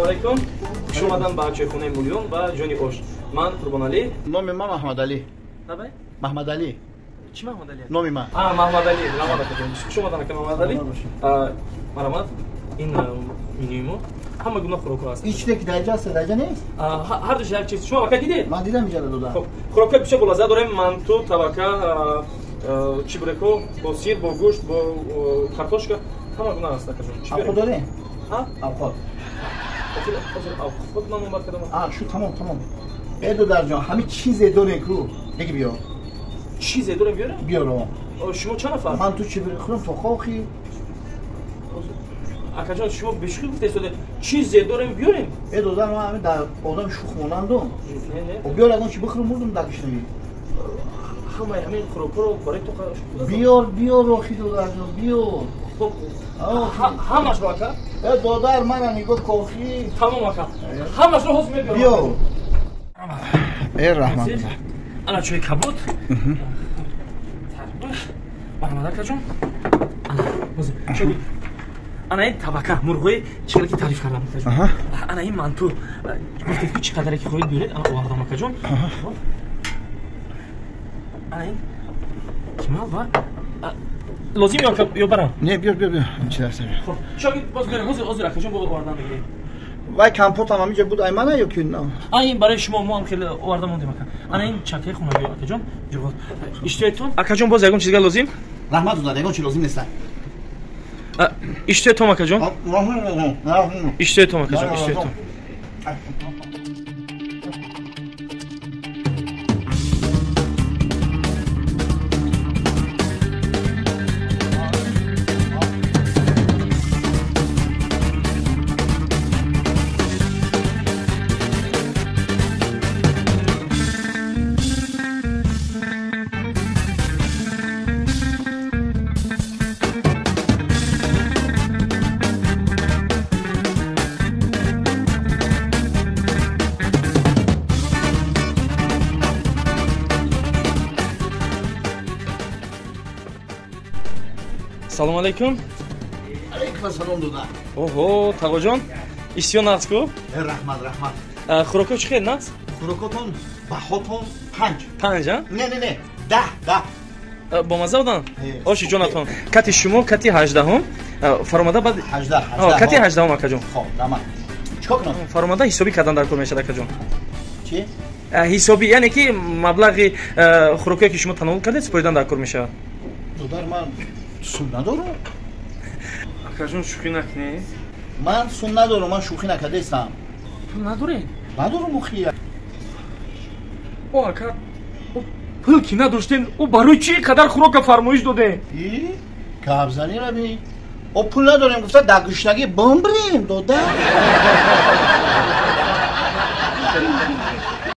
Салом алейкум. Хуш омадан ба чойхонаи Мулён ва ҷони ош. Ман Қурбоналӣ. Номи ман Маҳмадалӣ. Набай? Маҳмадалӣ. Чӣ Маҳмадалӣ? Номи ман. А, Маҳмадалӣ. Раҳмат акаҷон. Хуш омадан ака Маҳмадалӣ. Марҳамат. Ин менюи мо ҳама гуна хӯрокҳо ҳаст. Ин чизе ки дар инҷа аст, дар инҷа нест? Ҳар душ як чиз. Шумо ака дидед? Ман дидам инҷаро дода. Хуб, хӯрокҳои бисёр болаззат дорем. Манту, табака, чибуреко бо сир, бо гӯшт, бо картошка, ҳама гуна аст акаҷон. Чӣ Авқот дорем? Ҳа? Авқот. Авқот ман номбар кардам. А, шу тамом, тамом. Э, додарҷон, ҳамин чизе дорем ку? Беги биё. Чизе дорем биёрем? Биёр. Шумо чанд нафар? Ман ту чибурек хӯрам то хохи. Акаҷон, шумо бешӯхӣ гуфта истода. Чизе дорем биёрем? Э, додар, ман ҳамин дар одам шӯх монандум. Не, не. Биёр ягон чи бихӯрам, мурдум дар гушнагӣ. Ҳамаи ҳамин хӯрокҳоро барои то Биёр, биёр, охи додарҷон, биёр. Хуб, ҳамашро ака? Э, додар, мана нигоҳ кохи. Тамом ака. Ҳамашро ҳозир мебиёрам. Биёр. Э, раҳмат. Ана чойи кабуд. Марҳамат акаҷон. Ана, ҳозир. Ана ин табака, мурғои чӣ қадар ки таъриф кардам акаҷон. Ана ин манту. Гуфтед ки чӣ қадаре ки хоҳед биёред, ана овардам акаҷон. Ана ин кимал ва лозим ё барам? Не, биёр, биёр, биёр. Ин чиз аст. Хуб, шогирд боз биёрем. Ҳозир, ҳозир акаҷон бо овардан мегирем. Вай компотам ҳаминҷа буд, ай мана ё ки на? А, ин барои шумо, мо ҳам хеле оварда мондем ака. Ана ин чакаи хонагӣ акаҷон. Ҷурғот. Иштиҳоятон? Акаҷон, боз ягон чизга лозим? Раҳмат додар, ягон чи лозим нест. Иштиҳоятон акаҷон? Иштиҳоятон акаҷон, иштиҳоятон. Салом алейкум. Алейкум ассалом, додар. Оҳо, тағоҷон, иштиҳо нағз ку? Раҳмат, раҳмат. Хӯрокҳо чӣ хел нағз? Хӯрокотон баҳотон 5. 5, а? Не, не, не, 10, 10. Бомазза будан? Оши ҷонатон. Кати шумо кати 18-ум фаромада баъд 18, 18. Кати 18-ум акаҷон. Хоб, раҳмат. Чикор кунам? Фаромада ҳисобӣ кардан дар кор мешавад акаҷон. Чӣ? Ҳисобӣ, яъне ки маблағи хӯрокҳое ки шумо тановул кардед, супоридан дар кор мешавад. Додар, ман сум надорам. Акаҷон, шӯхӣ накунед. Ман сум надорам, ман шӯхӣ накардаистам. Пул надоред? Надорам охи. О, ака, пул ки надоштем, о барои чӣ қадар хӯрока фармоиш додем? И гапзанӣ раби. О, пул надорем гуфта дар гушнагӣ бимбирем, додар.